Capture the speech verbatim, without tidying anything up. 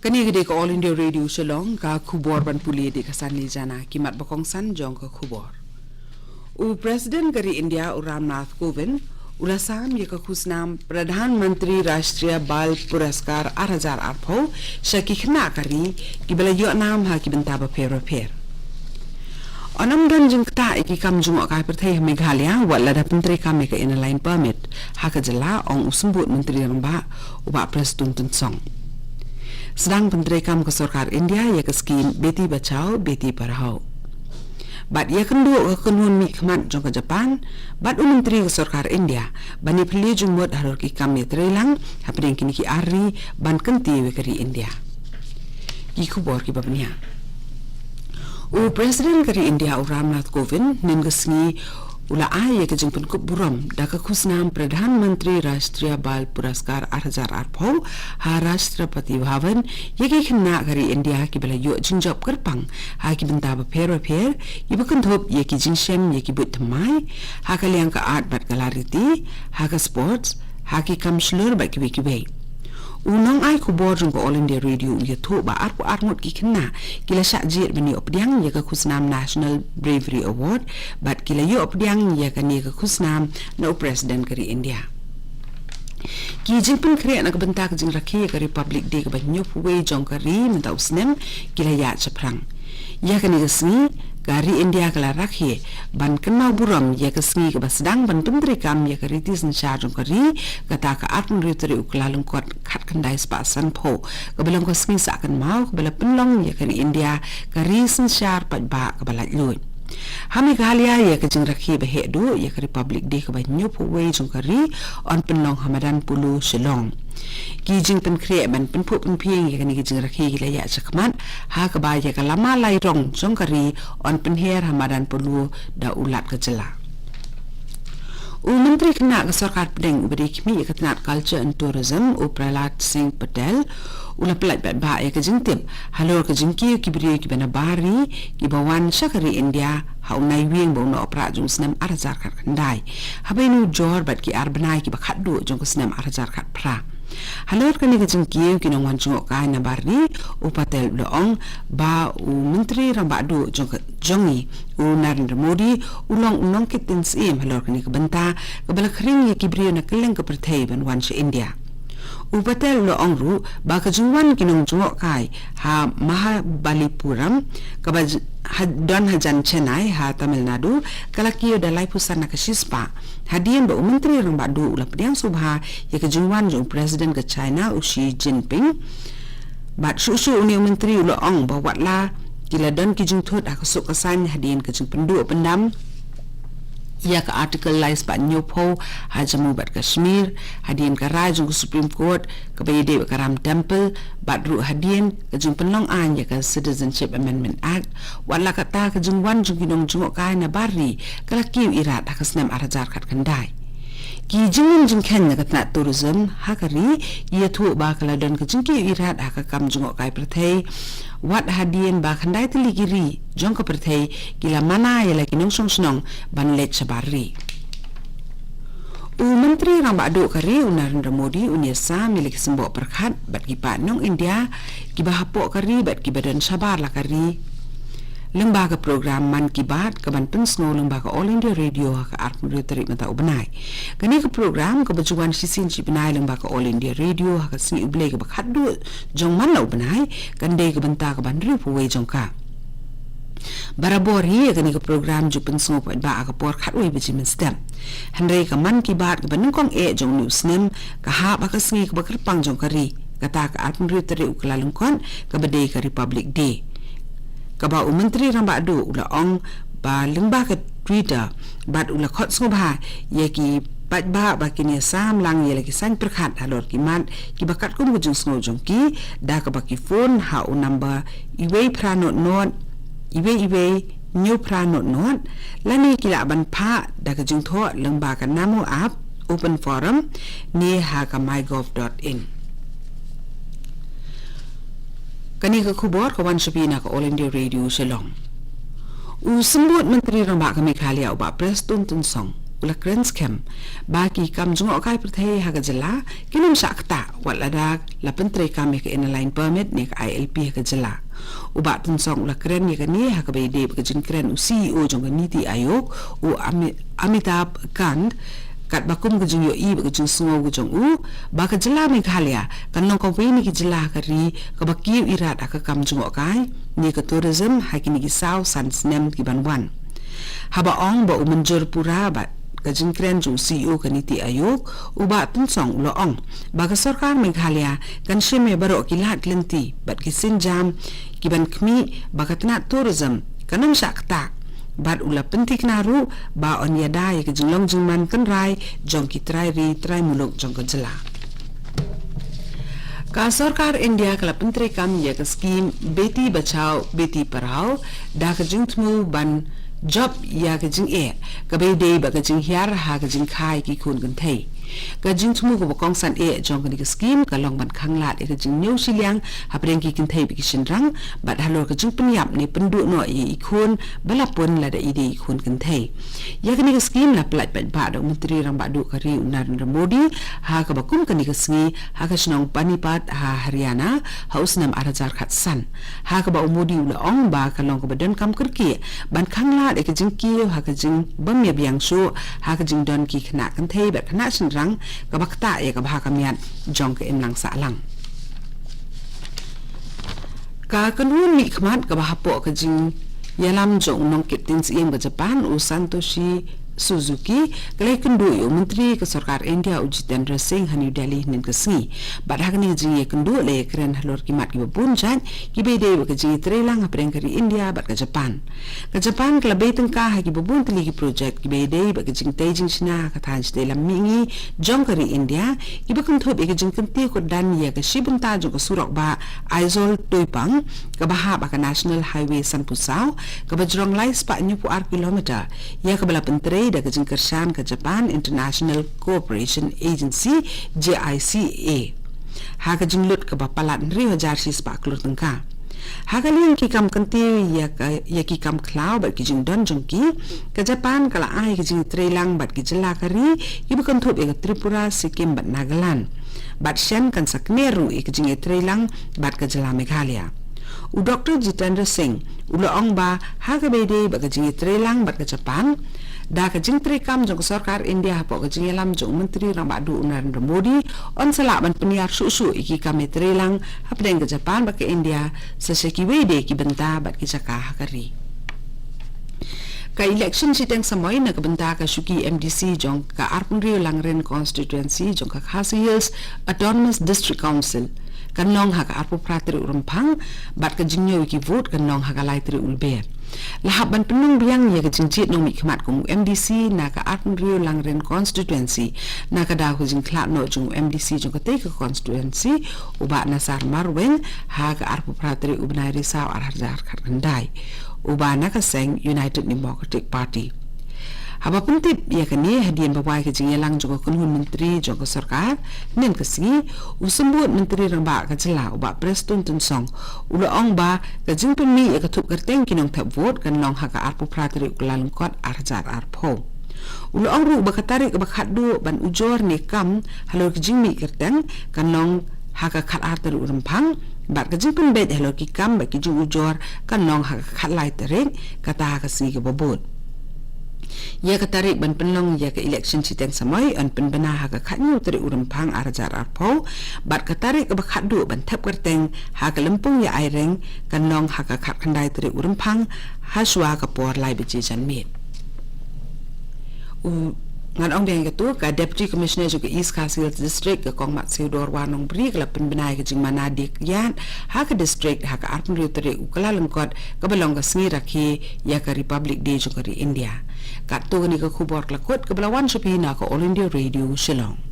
Kane ka dei ka All India Radio Shillong, ka khubor ban pule da ka Sanli Jana. Ki mat ba kongsan jong ka khubor. U President ka ri India u Ramnath Kovind u la sam ïa ka khusnam Pradhan Mantri Rashtriya Bal Puraskar ar hajar arphew sha ki khynnah ka ri kiba la ïoh nam ha ki bynta bapher bapher. Yn ym don jingktah ïa ki kam jngohkai pyrthei ha Meghalaya wat la da pyntreikam ïa ka Inner Line Permit ha ka jylla, ong u Symbud Myntri Rangbah u Bah Prestone Tynsong. Sdang pyntreikam ka sorkar India ïa ka skhim Beti Bachao Beti Padhao. Bad ïakynduh ka kynhun mihkhmat jong ka Japan bad u Myntri ka sorkar India ban ïaphylliew jingmut halor ki kam ïatreilang hapdeng kine ki ar ri ban kyntiew ïa ka ri India. Ki khubor kiba bniah. U President ka ri India u Ramnath Kovind hynnin ka sngi u la ai ïa ka jingpynkup burom da ka khusnam Pradhan Mantri Rashtriya Bal Puraskar ar hajar arphew ha Rashtrapati Bhavan ïa ki khynnah ka ri India kiba la ïoh jingjop kyrpang ha ki bynta bapher bapher, kiba kynthup ïa ki jingshem ïa ki buit thymmai, ha ka liang ka art bad ka la riti, ha ka sports, ha ki kam shlur bad kiwei kiwei. U nongai khubor jong ka All India Radio u ïathuh ba arphew ar ngut ki khynnah ki la shah jied ban ïoh pdiang ïa ka khusnam National Bravery Award bad ki la ïoh pdiang ïa kane ka khusnam na u President ka ri India. Ki jingpynkhreh na ka bynta ka jingrakhe ïa ka Republic Day kaba hynñiewphew wei jong ka ri mynta u snem ki la ïaid shaphrang. Ïa kane ka sngi ka ri India ka la rakhe ban kynmaw burom ïa ka sngi kaba sdang ban pyntreikam ïa ka riti synshar jong ka ri, kata ka arphew hynriew tarik u Kyllalyngkot khatkhyndai spah sanphew, kaba long ka sngi sah kynmaw kaba la pynlong ïa ka ri India ka ri synshar paidbah kaba laitluid. Ha Meghalaya ïa ka jingrakhe ba heh duh ïa ka Republic Day kaba hynñiewphew wei jong ka ri yn pynlong ha Madan Polo Shillong. Ki jingpynkhreh ban pynphuh pynphieng ïa kane ka jingrakhe ki la ïaid shakhmat, ha kaba ïa ka lama lai rong jong ka ri yn pynher ha Madan Polo da u Lat ka jylla. U Myntri Khynnah ka Sorkar Pdeng uba dei khmih ïa ka tnat Culture and Tourism u Prahlad Singh Patel u la pyllait paidbah ïa ka jingtip halor ka jingkiew ki briew kiba na bar ri kiba wan sha ka ri India ha u Naiwieng ba u Nohprah jong u snem ar hajar khatkhyndai, haba ïanujor bad ki ar bnai kiba khatduh jong ka snem ar hajar khatphra. Halor kane ka jingkiew ki nongwan jngohkai na bar ri, u Patel u la ong ba u Myntri Rangbah Duh jong ka, jong ngi u Narendra Modi u long u nongkit ktien syiem halor kane ka bynta kaba la khring ïa ki briew na kylleng ka pyrthei ban wan sha India. U Patel u la ong ruh ba ka jingwan ki nongjngohkai ha Mahabalipuram kaba j-, ha, don hajan Chennai ha Tamil Nadu ka la kiew da laiphew san na ka shispah, hadien ba u Myntri Rangbah Duh u la pdiang sngewbha ïa ka jingwan jong u President ka China u Xi Jinping. Bad shuh shuh une u Myntri u la ong ba wat la ki la don ki jingthut ha ka suk ka saiñ hadien ka jingpynduh pyndam ïa ka Article lai spah hynñiewphew ha Jammu bad Kashmir, hadien ka rai jong ka Supreme Court kaba ïadei bad ka Ram Temple, bad ruh hadien ka jingpynlong aiñ ïa ka Citizenship Amendment Act, wat la kata ka jingwan jong ki nongjngohkai na bar ri ka la kiew irat ha ka snem ar hajar khatkhyndai. Ki jingmut jingkheiñ na ka tnat tourism ha ka ri ki ïathuh ba ka la don ka jingkiew irat ha ka kam jngohkai pyrthei, wat hadien ba khyndai tylli ki ri jong ka pyrthei ki la mana ïa la ki nongshong shnong ban leit shabar ri. U Myntri Rangbah Duh ka ri u Narendra Modi un ïasam ïa la ki symboh pyrkhat bad ki paid nong India kiba hapoh ka ri bad kiba don shabar la ka ri lyngba ka program Mann Ki Baat kaban pynsngew lyngba ka All India Radio ha ka arphew hynriew tarik mynta u bnai. Kane ka program kaba ju wan shisien shi bnai lyngba ka All India Radio ha ka sngi U Blei kaba khatduh jong man la u bnai kan dei ka bynta kaba hynriewphew wei jong ka. Barabor hi ïa kane ka program ju pynsngew paidbah ha ka por khatwei baje mynstep. Hynrei ka Mann Ki Baat kaba nyngkong eh jong une u snem ka hap ha ka sngi kaba kyrpang jong ka ri, kata ka arphew hynriew tarik u Kyllalyngkot kaba dei ka Republic Day, kaba u Myntri Rangbah Duh u la ong ba lyngba ka Twitter bad u la khot sngewbha ïa ki paidbah ba kin ïasam lang ïa la ki saiñ pyrkhat halor ki mat kiba katkum ka jingsngew jong ki da kaba ki phone ha u number iwei phra not not iwei iwei hynñiew phra not not, lane ki lah ban phah da ka jingthoh lyngba ka Namo App, Open Forum ne ha ka mygov dot in. Kane ka khubor ka wan sha phi na ka All India Radio Shillong. U Symbud Myntri Rangbah ka Meghalaya u Bah Prestone Tynsong u la kren skhem ba ki kam jngohkai pyrthei ha ka jylla kin ym shah ktah wat lada la pyntreikam ïa ka Inner Line Permit ne ka I L P ha ka jylla. U Bah Tunsong u la kren ïa kane ha kaba ïadei bad ka jingkren u C E O jong ka NITI Aayog, u Ami-, Amitabh Kant, katba kum ka jingïohi bad ka jingsngew ka jong u ba ka jylla Meghalaya kan long kawei na ki jylla ha ka ri kaba kiew irad ha ka kam jngohkai ne ka tourism ha kine ki saw san snem ki ban wan. Haba ong ba u mynjur pura bad ka jingkren jong u C E O ka NITI Aayog, u Bah Tunsong u la ong ba ka sorkar Meghalaya kan shim ïa baroh ki lad ki lynti bad ki sienjam ki ban khmih ba ka tnat tourism kan ym shah ktah, bad u la pynthikna ruh ba yn ïada ïa ka jinglong jingman tynrai jong ki trai ri trai muluk jong ka jylla. Ka sorkar India ka la pyntreikam ïa ka skim Beti Bachao Beti Padhao da ka jingthmu ban jop ïa ka jingeh kaba ïadei bad ka jinghiar ha ka jingkha ïa ki khun kynthei. Ka jingthmu kaba kongsan eh jong kane ka skim ka long ban khanglad ïa ka jingñiew shiliang hapdeng ki kynthei bad ki shynrang, bad halor ka jingpynïap ne pynduh noh ïa i khun ba la pun lada i dei i khun kynthei. Ïa kane ka skim la pyllait paidbah da u Myntri Rangbah Duh ka ri u Narendra Modi ha kaba kum kane ka sngi ha ka shnong Panipat ha Haryana ha u snem ar hajar khatsan. Ha kaba u Modi u la ong ba ka long kaba donkam kyrkieh ban khanglad ïa ka jingkiew ha ka jingbym ïabiang shuh ha ka jingdon ki khynnah kynthei bad khynnah shynrang kaba ktah ïa ka bha ka miat jong ka imlang sahlang. Ka kynhun mihkhmat kaba hapoh ka jingïalam jong u nongkit tyngsiem ka Japan u Satoshi Suzuki ka la ïakynduh ïa u Myntri ka Sorkar India u Jitendra Singh ha New Delhi hynnin ka sngi. Bad ha kane ka jingïakynduh la ïakren halor ki mat kiba bun jait kiba ïadei bad ka jingïatreilang hapdeng ka ri India bad ka Japan. Ka Japan ka la bei tyngka ha kiba bun tylli ki projek kiba ïadei bad ka jingtei jingshna ha ka thaiñ shatei lam mihngi jong ka ri India, kiba kynthup ïa ka jingkyntiew kyrdan ïa ka shi bynta jong ka surok bah Aizawl Tuipang kaba hap ha ka National Highway sanphew saw kaba jrong lai spah hynñiewphew ar kilometer, ïa kaba la pyntrei da ka jingkyrshan ka Japan International Cooperation Agency, J I C A, ha ka jinglut kaba palat hynriew hajar shi spah klur tyngka. Ha ka liang ki kam kyntiew ïa ka, ïa ki kam khlaw bad ki jingdon jong ki, ka Japan ka la ai ka jingïatreilang bad ki jylla ka ri kiba kynthup ïa ka Tripura, Sikkim bad Nagaland. Bad shen kan sa kner ruh ïa ka jingïatreilang bad ka jylla Meghalaya. U Doktor Jitendra Singh u la ong ba ha kaba ïadei bad ka jingïatreilang bad ka Japan, da ka jingtreikam jong ka Sorkar India hapoh ka jingïalam jong u Myntri Rangbah Duh u Narendra Modi, yn sa lah ban pynïar shuh shuh ïa ki kam ïatreilang hapdeng ka Japan bad ka India sa sha kiwei de ki bynta bad ki jaka ha ka ri. Ka election shiteng samoi na ka bynta ka shuki M D C jong ka arphew hynriew Langren constituency jong ka Khasi Hills Autonomous District Council kan long ha ka arphew phra tarik u Rymphang, bad ka jingñiew ïa ki vote kan long ha ka lai tarik u Lber. La hap ban pynlong biang ïa ka jingjied nongmihkhmat kum u M D C na ka arphew hynriew Langren constituency na ka daw ka jingkhlad noh jong u M D C jong katei ka constituency, u Bah Nasar Marwein, ha ka arphew phra tarik u bnai Risaw ar hajar khatkhyndai, u Bah na ka seng United Democratic Party. Haba pyntip ïa kane hadien ba wai ka jingïalang jong ka kynhun myntri jong ka sorkar hynnin ka sngi, u Symbud Myntri Rangbah ka jylla u Bah Prestone Tynsong u la ong ba ka jingpynmih ïa ka thup kyrteng ki nongthep vote kan long ha ka arphew phra tarik u Kyllalyngkot ar hajar arphew. U la ong ruh ba ka tarik ba khatduh ban ujor ne kam halor ka jingmih kyrteng kan long ha ka khatar tarik u Rymphang, bad ka jingpynbeit halor ki kam bad ki jingujor kan long ha ka khatlai tarik, kata ha ka sngi kaba bud. Ïa ka tarik ban pynlong ïa ka election shiteng samoi yn pynbna ha ka khathynñiew tarik u Rymphang ar hajar arphew, bad ka tarik kaba khatduh ban thep kyrteng ha ka lympung ïa aireng kan long ha ka khatkhyndai tarik u Rymphang, hashwa ka por lai baje janmiet. U, ngan ong biang ïa katu, ka Deputy Commissioner jong ka East Khasi Hills District, ka Kong Matsiewdor Warnongbri, ka la pynbna ïa ka jingmana die kyiad ha ka district ha ka arphew hynriew tarik u Kyllalyngkot, kaba long ka sngi rakhe ïa ka Republic Day jong ka ri India. Katto kane ka khubor ka la kut, kaba la wan sha phi na ka All India Radio Shillong.